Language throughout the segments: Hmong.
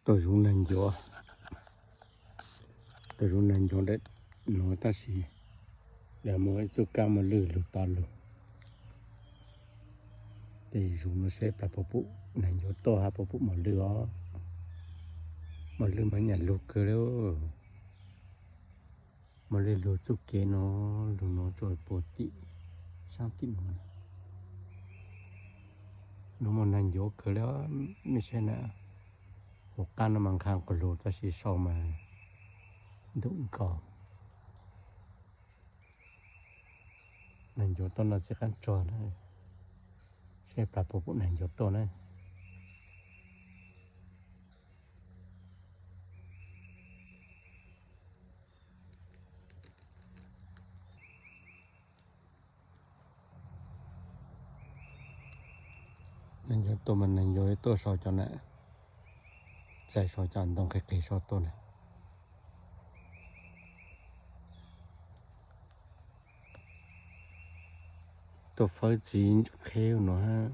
Tau zoov nag ncuav, tau zoov nag ncuav ntawm no tab sis lawv muaj ib txoj kab mos lwj lug tod lug. Tej zoov no saib plag puas pum nag ncuav tuaj hab puas pum mos lwj os. Mos lwj mas nyam lug kawg li. Mos lwj lug txuj kev no, lug no tsuas puag tim saab tim no. Lug muaj nag ncuav kawg li, mej saib na, hauv qab no mas nqha quas lug tab sis sau mas ntuj nkaus. Nag ncuav tuaj no txiv qaab tsuag na, saib plag puas pum nag ncuav tuaj na. Nag ncuav tuaj mas nag ncuav tuaj sau cov na, txais sau cov ntoo qheb qheb sau tuaj na. Tuaj fawb txiv qheb no hab,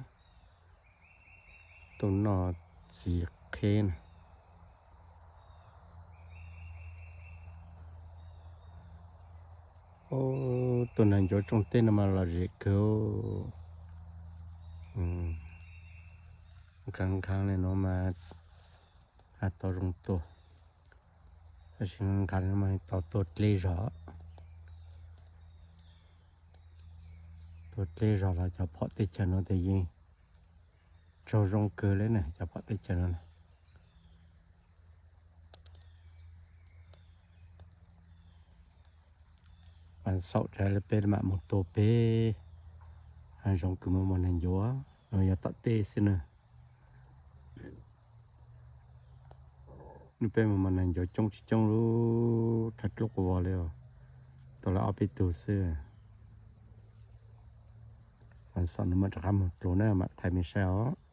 tuaj noj txiv qheb na. Tuaj nag ncuav tsooj teb no mas lom zem kawg. Nqha nqha li no mas hab tau zoo tuaj, tab sis nqha li no mas tau tuaj dleb zog. Tuaj dleb zog los cov phom teb chaws no tes yeej tsaug zoo kawg li na, cov phom teb chaws no na. Mas xaum tsav li peb mam mus tua peb hav zoov kws muaj mos nag ncuav no yog tom tej xwb na. Nub peb mus mos nag ncuav coob tsis coob lub thaj dlub quas vog li os, tua lawv ob peb tug xwb. Mas xaum no mam rov qab mus dlua na, mam thaij mej saib os.